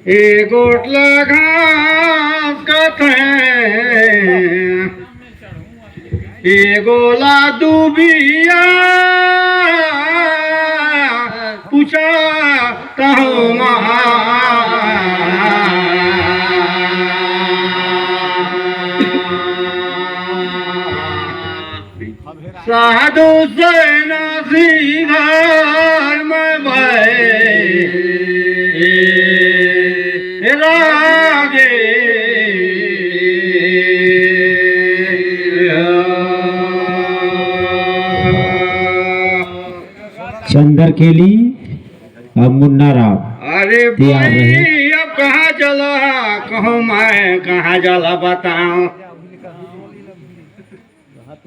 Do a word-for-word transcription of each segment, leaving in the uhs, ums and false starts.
ए गोठला घास कथे, ए गोला दुबिया, पूछा तहूँ महा। साधु सेना सिंह घर में भय रागे। चंदर केली अउ मुन्ना राव अरे तैयार रहे। भाई, अब कहाँ चला, कहूँ मैं कहाँ चला बताऊँ।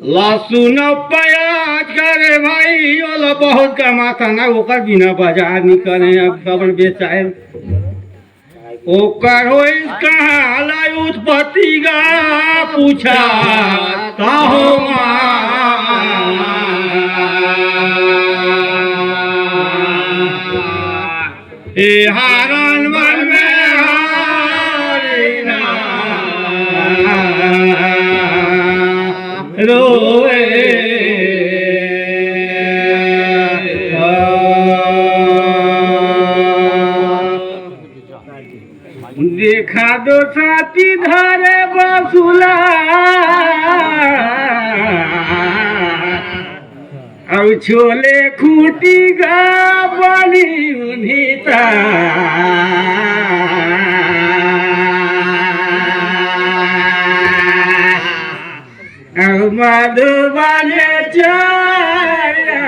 लहसुन प्याज करे भाई, ओला बहुत कमाता ना, ओकर बिना बाजार नहीं करे, अब कबर बेचाए। ओकर होइस कहाँ ला उत्पत्ति गा पूछा, ताहो माँ। ए हारन मन में हारी ना रोए। देखा दो छाती धरे बसुला। अउ छोले खूटी गा बनी उन्हीं ता। अउ मधुबन चारा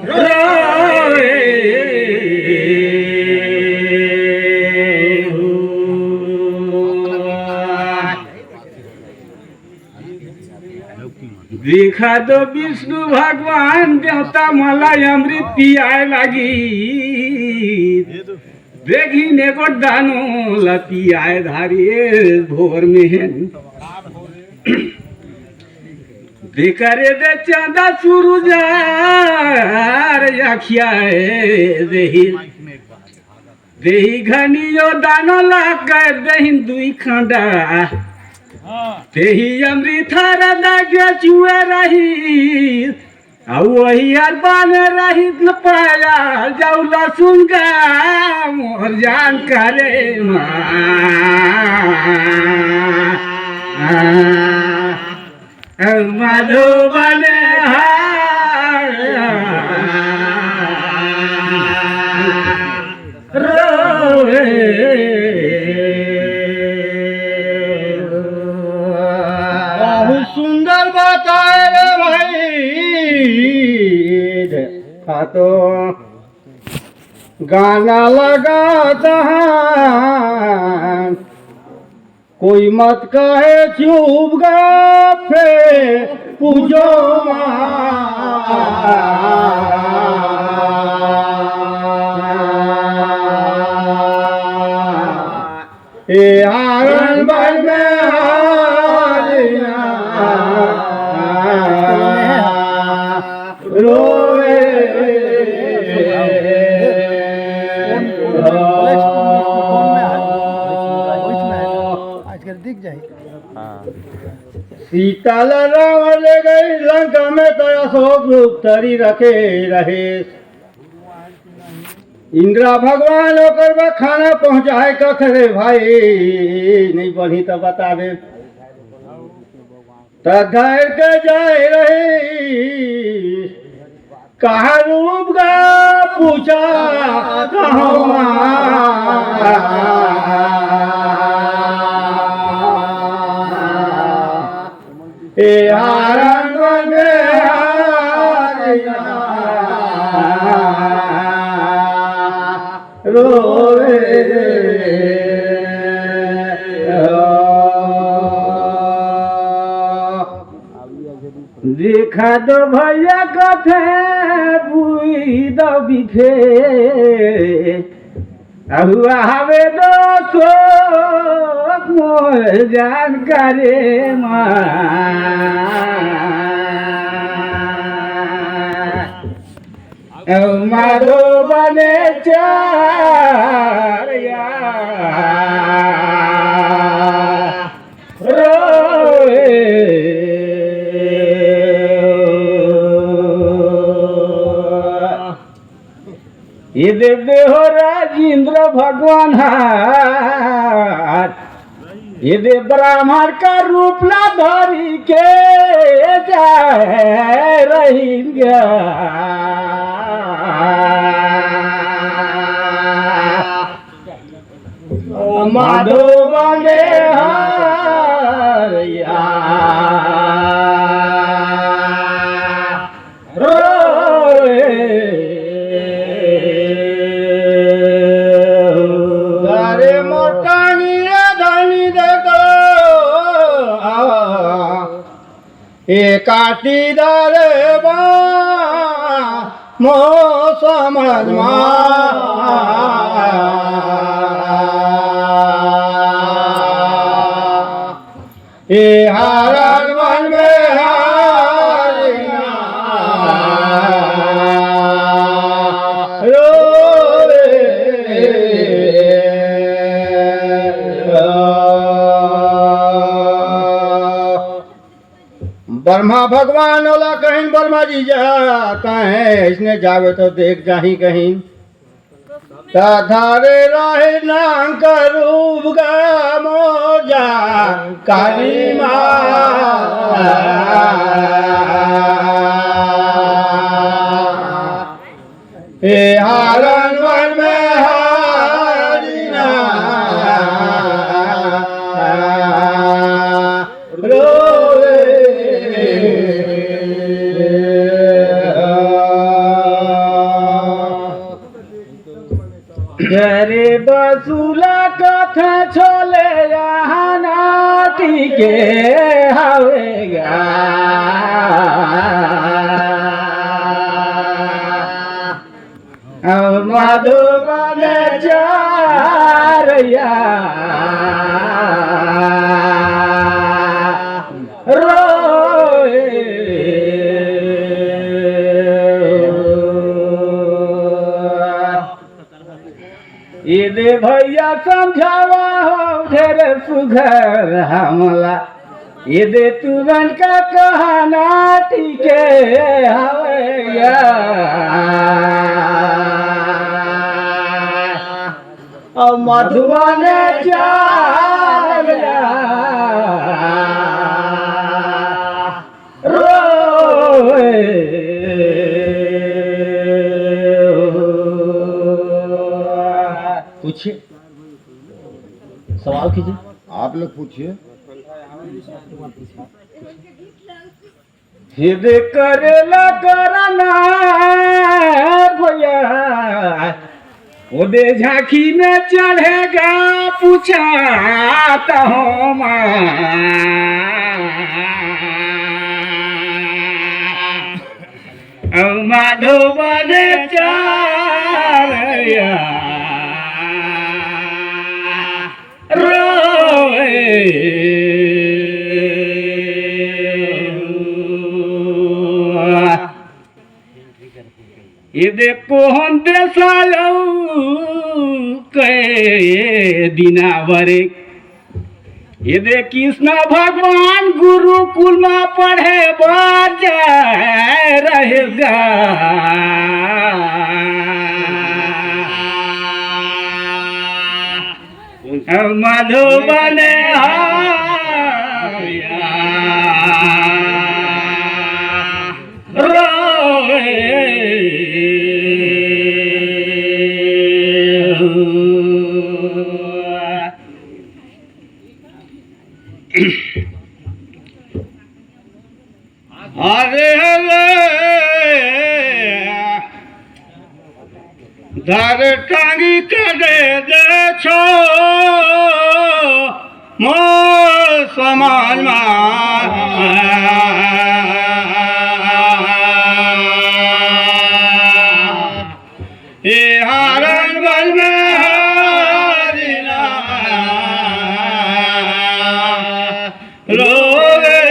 रोए। देखा दो विष्णु भगवान देवता मला अमृत पियाए लागी। देखी ने को दानो ला पियाए धारी भोर में है। बेकरे दे चांदा सुरुजार अखिया देही। देही घनियो दाना ला कर देहिन दुई खंडा। तेही अमृत हरा दागे चुए रही। अउ वही हर बाने रही न पाया जाऊ लसुन गा मोर जान करे माँ। मधुबन हाय रोए। बहुत सुंदर बताए रे भाई। देखा तो गाना लगा दहान। कोई मत कहे चुप गा फे पूजो माँ। ए हारन बन में हारिना रोए। आजकल दिख जाए। सीता ला रावण ले गई लंका में, तो अशोक रूप धरी रखे रहे। इंद्रा भगवान ओकर बर खाना पहुंचाए कथे रे भाई, नहीं बढ़ी तो बता दे। त धर के जाए रही, कहा रूप गा पूछा कहवा। ए हारन में हारिया रोए। देखा दो भैया कथे बुई दो बिखे। अहुआ हवे दो सोच मोर जान करे माँ। मधुबन चारया रोए। ये देव देहो राजेंद्र भगवान हार, ये देव ब्राह्मण का रूप ला धरी के जाए रहिन गा। मधुबन हारया रोए। अरे मोर टांगी रे धनी देखो, ए काटी दरे बा मो समझ मा। ए हारन मन में हारिना। रो रे। ब्रह्मा भगवान ओला कहिन, "ब्रह्मा जी जाता है, इसने जावे तो देख जाही कहिन।" तधारे रहे नांग का रूप गा मोजा काली माँ। ए हारन मन में हारिना रोए। अरे बसुला कथा छोले यहाँ नाटी के हवेगा। मधुबन चारया रोए। ये दे भैया समझावा हो ढेर सुघर हमला, ये दे तुमन का कहना टीके हवैया। अब मधुबन चारया रोए। पूछिए, सवाल कीजिए। आप लोग पूछिए। हे दे करेला करना भैया, ओदे झांकी में चढ़ेगा पूछा तो माँ। मधुबन चारया रोए। ये देखो हम देसालऊ के दिनावरे, ये दे कृष्ण भगवान गुरुकुल में पढ़े बर जाए रहेगा। मधुबन हारया रोए। अरे, अरे, धर टांगी के दे दे छो मो समान मा। ए हारन बल में हारिना रोवे।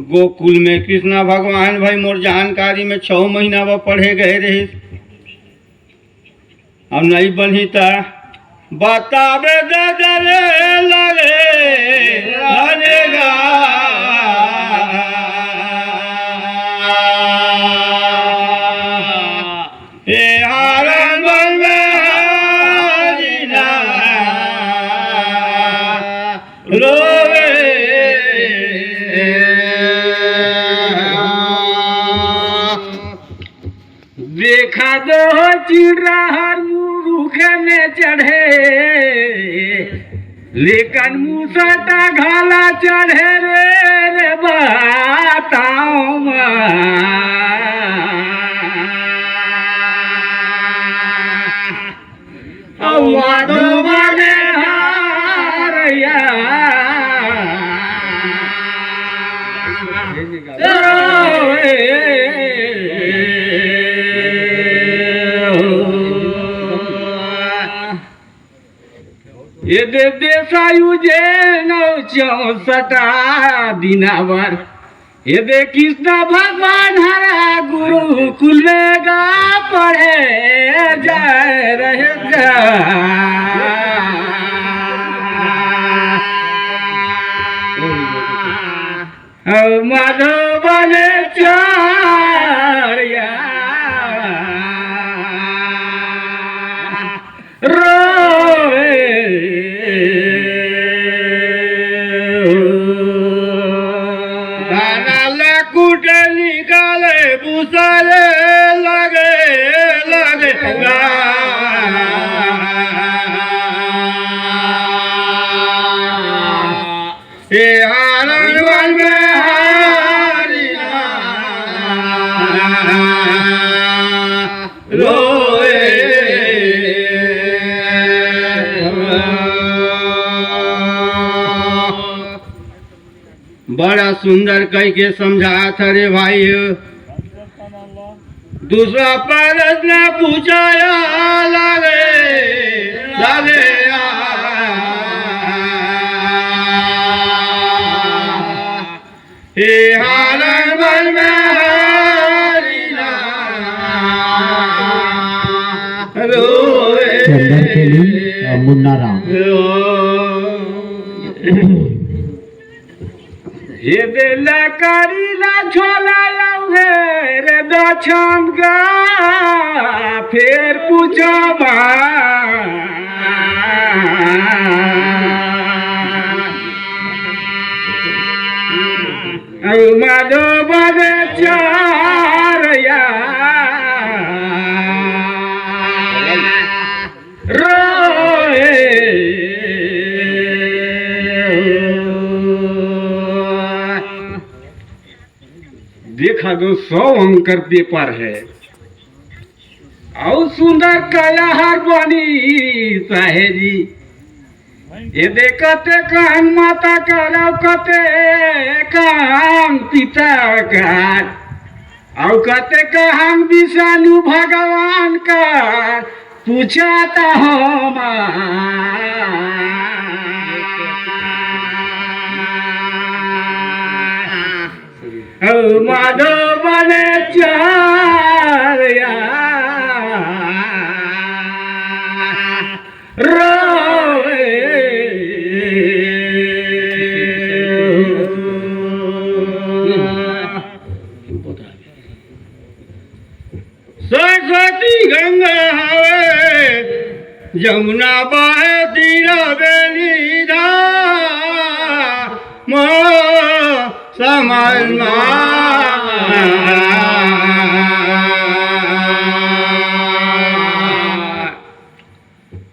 गोकुल में कृष्णा भगवान भाई मोर जानकारी में छह महीना बर पढ़े गए रहिस। अब नहीं बनही त बताबे दे दे रे लगे, लगे गा। ए हारन बन में हारी ना रोवे। देखा दो चिड़ाहर मुरुख में चढ़े, लेकिन मुसटा घला चढ़े रे, रे बताओ। अउ माधो बने हारया। ये दे देसायु जे नौ चौसठा दिनावर, ये दे कृष्ण भगवान हरा गुरुकुल में गा पढ़े जाए रहे गा। अउ माधो बने चारिया रोए। दाना ला कूटे निकाले बुसाले लगे, लगे गा। ए हारन वन में हारी ना रोए। बड़ा सुंदर कह के समझात हरे भाई। दूसरा प्रश्न पूछाया लागे, लागे आ। हे हारन बन में हारी ना रोए। चंदर के लिए, अ, मुन्ना राम। रो। ये दे लकड़ी ला झोला लाऊ हे रे दछन गा, फेर पूछो बा। अउ माधो बने चारया। रोए। देखा दो, सौ अंक कर पेपर है। अउ सुंदर कया हर बनी सहेली। ये दे कते कहन माता कर, अउ कते कहन पिता कर, अउ कते कहन विष्णु भगवान कर, पूछत हो माँ। अउ माधो बने चारया रोए। सरस्वती गंगा हवे, जमुना बहे तीरा बेली धाम, समझ मा।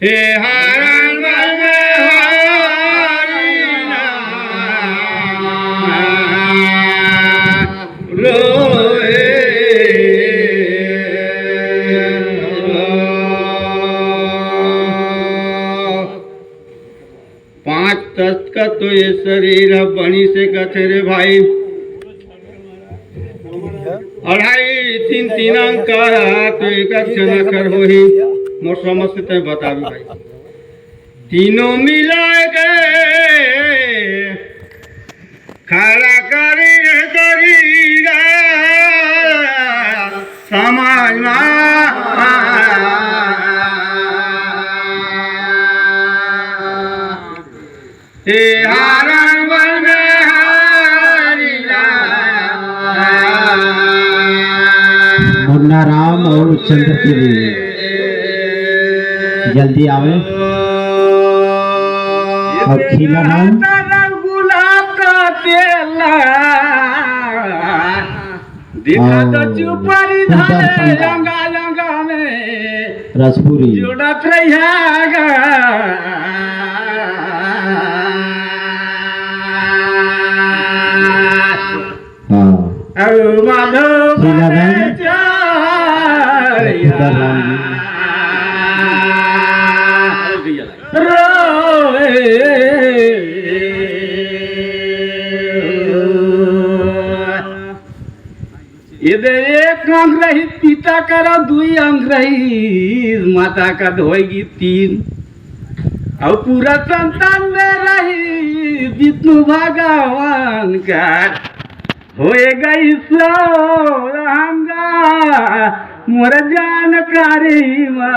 हे हरण मन में हरि नाम रोए। पांच तत्व का तो ये शरीर ह बनी से कथे रे भाई। अढ़ाई तीन तीन अंक का तो एक अक्षर अखर होही। मोर समझ से तय बताबे भाई। तीनों मिला के खड़ा करी रहता हे हरण वन में हरि राम। मुन्ना राम अउ चंद्र के लिए जल्दी आवे। अउ खीला राम। रघुला का तेला। दिखा दो अउ चुपरी उधर धारे संगा। लंगा लंगा में रसपुरी। जुड़त रहिया गा। हाँ। अउ माधो सीधा बहन। चारिया। उधर राम जी। रोए। ये दे एक अंग रही पिता करा, दुई अंग रही माता का, होएगी तीन। अउ पूरा संतान में रही विष्णु भगवान का, होएगा ईश्वर अंगा मोर जानकारी मा।